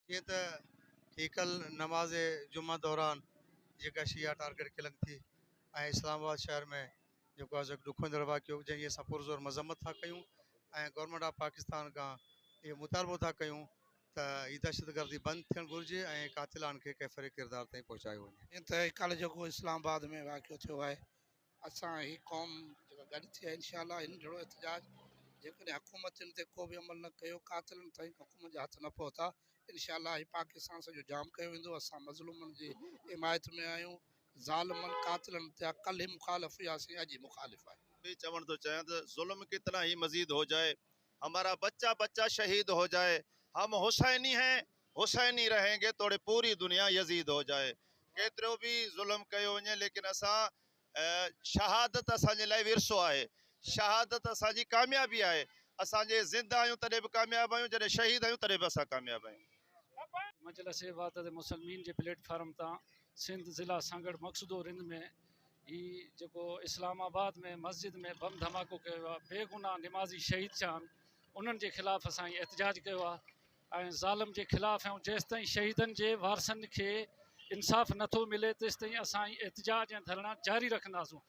جيئن ته هي ڪلهه نماز جمعه دوران جيڪا شيعا ٽارگيٽ ڪلنگ ٿي ۽ اسلام آباد شهر ۾ جيڪو آهي سو هڪ ڏکوئيندڙ واقعو جنهن جي اسان پرزور مذمت ٿا ڪيون ۽ گورنمينٽ آف پاڪستان کان اهو مطالبو ٿا ڪيون ته هي دهشتگردي بند ٿيڻ گهرجي ۽ قاتلان کي ڪيفر ڪردار تائين پهچايو وڃي. جيئن ته ڪالهه جيڪو اسلام آباد ۾ واقعو ٿيو آهي اسان هي قوم جيڪا گڏ ٿي آهي انشاء الله هن جھڙو احتجاج جيڪڏهن حڪومت ان تي ڪو به عمل نه ڪيو قاتلن تائين حڪومت جا هٿ نه پهتا انشاء الله هي پاڪستان سڄو جام ڪيو ويندو اسان مظلومن جي حمايت ۾ آهيون ظالمن قاتلن تي ڪلهه ئي مخالف هياسين اڄ ئي مخالف آهيون. به چوڻ ٿو چاهيان ته ظلم ڪتنا هي مزيد هو جائي همارا بچا بچا شهيد هو جائي هم حسيني هين حسيني رهين گي توڙي پوري دنيا يزيد هو جائي ڪيترو به ظلم ڪيو وڃي ليڪن اسان شهادت اسان جي لاء ورثو آهي شهادت اسان جي ڪاميابي آهي اسان جي زنده آهيون تڏهن به ڪامياب آهيون جڏهن شهيد آهيون تڏهن به اسان ڪامياب آهيون. مجلس وحدت مسلمين جي پليٽ فارم تان سنڌ ضلع سانگهڙ مقصودو رند ۾ هي جيڪو اسلام آباد ۾ مسجد ۾ بم ڌماڪو ڪيو ويو آهي بيگناهه نمازي شهيد ٿيا آهن انهن جي خلاف اسان هي احتجاج ڪيو آهي ۽ ظالم جي خلاف آهيون جيستائين شهيدن جي وارثن کي انصاف نٿو ملي تيستائين اسان هي احتجاج ۽ ڌرڻا جاري رکنداسون.